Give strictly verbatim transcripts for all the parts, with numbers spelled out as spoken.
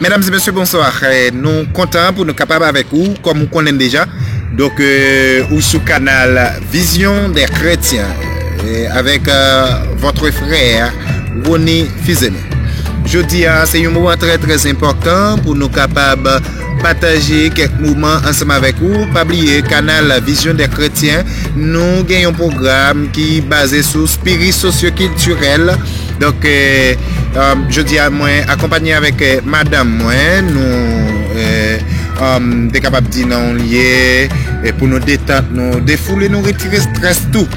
Mesdames et messieurs, bonsoir. Eh, nou kontan pou nou kapab avèk ou, kòm ou konnen deja. Donk, eh, ou sou kanal Vision des Chrétiens, eh, avèk, eh, votre frère Rony Fils-Aimé. Jodi a, se yon moman trè, trè enpòtan pou nou kapab pataje kèk moman ansanm avèk ou. Pa bliye, kanal Vision des Chrétiens, nou gen yon pwogram ki baze sou spirit sosyokiltirèl. Donk, eh, eh, jodi a, mwen akonpanye avèk, eh, madanm mwen. Nou, eh, eh, te kapab di nan yon lye, eh, pou nou detant nou, defoule nou, retire strès tou.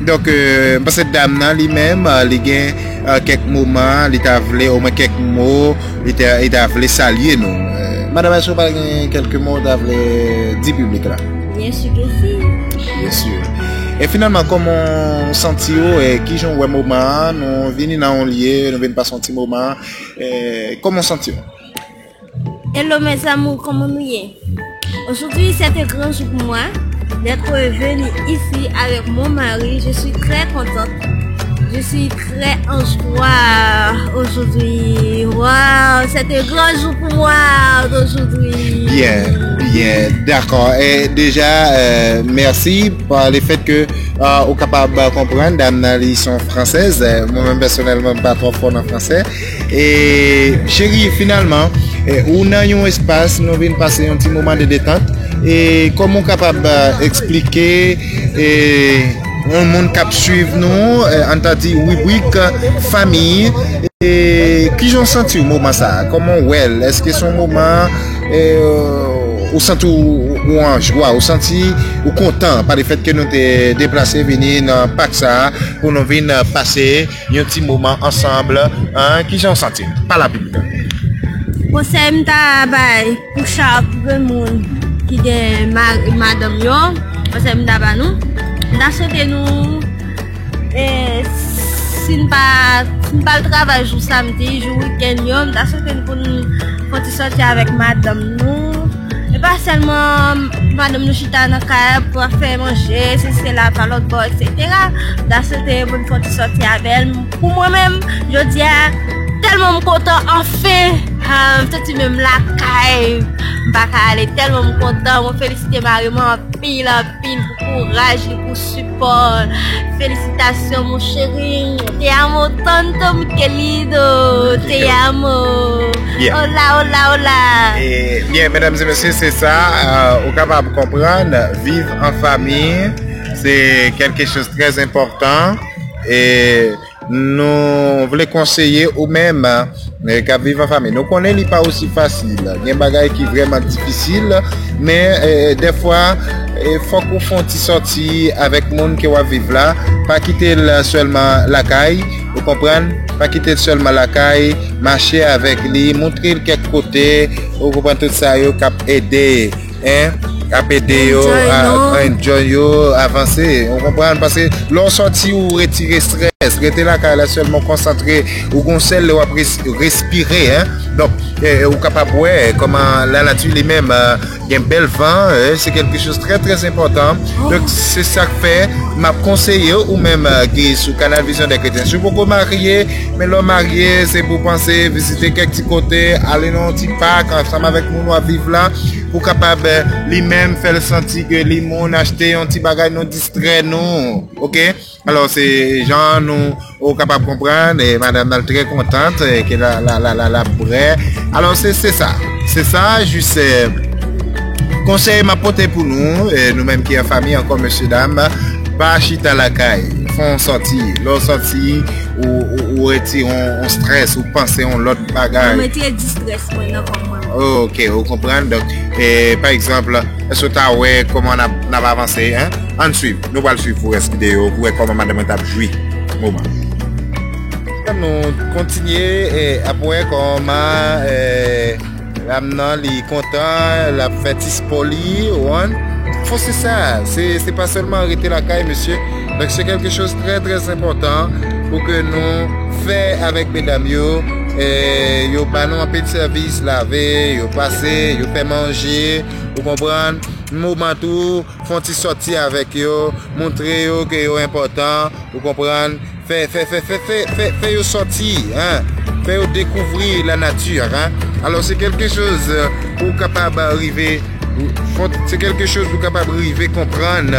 Donk, eh, m panse dam nan li menm, eh, li gen, eh, kèk moman, li ta vle, omwen kèk mo, li ta, li ta vle salye nou. Eh, madanm, èske w pa gen kèk mo w ta vle di piblik la? Byen si ke si. Byen si. E finalman, kòman w santi w? E kijan w wè moman an? Nou vini nan yon lye, nou vin pase yon ti moman. E kòman w santi w? Hello mes amours, comment nous y est? Aujourd'hui, c'est un grand jour pour moi d'être venue ici avec mon mari. Je suis très contente. Je suis très en joie aujourd'hui. Wow, c'est un grand jour pour moi d'aujourd'hui. Byen, byen, dakò. E deja, eh, mèsi pa le fèt ke, eh, ou kapab konprann dam nan li se yon fransèz. Eh, mwen menm pèsonèlman, m pa twò fò nan fransè. E cheri, finalman, eh, ou nan yon espas, nou vin pase yon ti moman de detant. E kòman w kapab, eh, eksplike, eh, yon moun k ap swiv nou, eh, ann ta di ribrik fanmi, e kijan w santi w moman sa a? Kòman w wè l? Èske se yon moman, eh, ou santi w, ou an jwa, ou santi ou kontan pa le fèt ke nou te deplase vini nan pak sa a pou nou vin, eh, pase yon ti moman ansanm, hein? Kijan w santi w? Pale a piblik la. Konsèy m ta bay pou chak grenn moun ki gen mari, madanm yo, konsèy m ta ba nou, m ta swete nou, eh, si n pa, si n pa al travay jou samdi, jou wikenn yo, m ta swete n pou n fè yon ti sòti avèk madanm nou. E pa sèlman madanm nou chita nan kay pou ap fè manje, sesi sela, pa lòt bò, etsetera. M ta swete pou n fè yon ti sòti avè l. Pou mwen menm, jodi a, tèlman m kontan, anfen! Ah, m santi menm lakay, m pa ka ale, tèlman m kontan. Mwen felisite mari mwen anpil, anpil pou kouraj li, pou sipò l. Felisitasyon, mon chéri. Te amo tanto, mi querido. Te amo. Byen. Hola, hola, hola. E, byen, medam e mesye, se sa, eh, ou kapab konprann, viv an fanmi, se quelque chose très important. E nou vle konseye ou menm, eh, k ap viv an fanmi. Nou konnen li pa osi fasil. Gen bagay ki vrèman difisil, men, eh, dèfwa, eh, fòk ou fè yon ti sòti avèk moun ke w ap viv la. Pa kite l sèlman lakay, ou konprann? Pa kite l sèlman lakay, mache avèk li, montre l kèk kote, ou konprann, tout sa yo k ap ede, hein, k ap ede yo a enjoy yo, avanse, ou konprann? Paske lè w sòti, ou retire strès, rete lakay la sèlman, konsantre, ou gon sèl lè w ap res-, respire, hein. Donk, eh, ou kapab wè kòman lanati li menm, eh, gen bèl van, eh, se quelque chose très, très important. Donk, se sa k fè m ap konseye ou menm, eh, ki sou kanal Vision des Chrétiens. Si w poko marye, men lè w marye, se pou w panse vizite kèk ti kote, ale nan yon ti pak ansanm avèk moun w ap viv la, pou kapab, eh, li menm fè l santi ke li moun, achte yon ti bagay, nou distrè nou, oke? Alò, se jan nou, ou kapab konprann, eh, madanm nan trè kontan, eh, ke la, la, la, la, la prè. Alò, se, se sa. Se sa, jis, eh, konsèy m ap pote pou nou, eh, nou menm ki an fanmi ankò, mesye dam, pa chita lakay. Fè yon sòti. Lè w sòti, ou, ou, ou retire yon, yon strès, ou panse yon lòt bagay. Mwen retire distrès mwen nan kò mwen. Oke, ou konprann. Donk, eh, pa egzanp, èske w ta wè kòman n ap, n ap avanse, hein? Ann swiv. Nou pral swiv pou rès videyo, pou wè kòman madanm mwen t ap jwi moman. Nou kontinye, eh, ap wè kòman, eh, dam nan li kontan, l ap fè ti spò li, ou konprann? Fò se sa, se, se pa sèlman rete lakay, mesye. Donk, se quelque chose très, très important pou ke nou fè avèk medam yo. Eh, yo ba nou anpil sèvis, lave, yo pase, yo fè manje, ou konprann? Moman tou, fè yon ti sòti avèk yo, montre yo ke yo enpòtan, ou konprann, Fè, fè, fè, fè, fè, fè, fè yo sòti, hein? Fè yo dekouvri lanati, hein? Alò, se kèlke choz, euh, ou kapab rive, fò, se kèlke choz ou kapab rive konprann,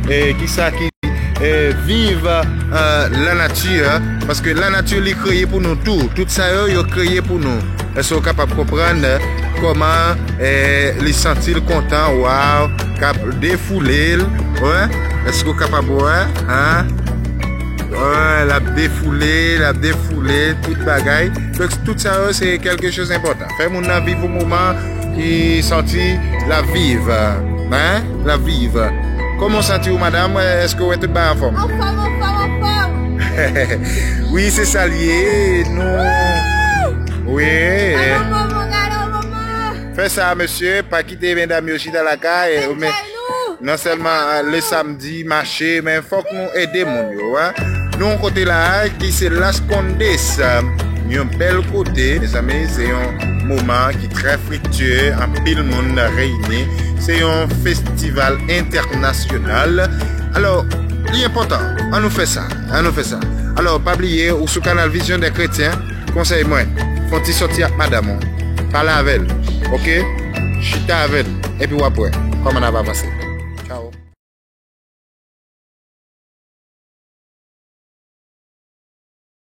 eh, kisa ki, eh, viv, euh, lanati, paske lanati li kreye pou nou tou. Tout sa yo, yo kreye pou nou. Èske w kapab konprann, eh, kòman, eh, li santi l kontan, waw, k ap defoule l, wè? Èske w kapab wè, hein? Wè, l ap defoule, l ap defoule, tout bagay. Donk, tout sa yo, se kèlke choz enpòtan. Fè moun nan viv yon moman ki santi l ap viv, hein? L ap viv. Kòman w santi w, madanm? Èske w wè tout bagay anfòm? Anfòm, anfòm, anfòm! Wi, se sa l ye. Nou, wi. Gade yon moman, gade yon moman! Fè sa, mesye, pa kite medam yo chita lakay, eh, ou men, non sèlman, eh, le samdi, mache, men fòk nou ede moun yo, hein. Nou yon kote la, ki se Las Condes, yon bèl kote, mezanmi, se yon moman ki trè friktye, anpil moun reyini. Se yon festival entènasyonal. Alò, li enpòtan, ann nou fè sa, ann nou fè sa. Alò, pa bliye, ou sou kanal Vision des Chrétiens, konsèy mwen, fè yon ti sòti ak madanm ou. Pale avè l, oke? Chita avè l, epi w ap wè kòman n ap avanse. Ciao.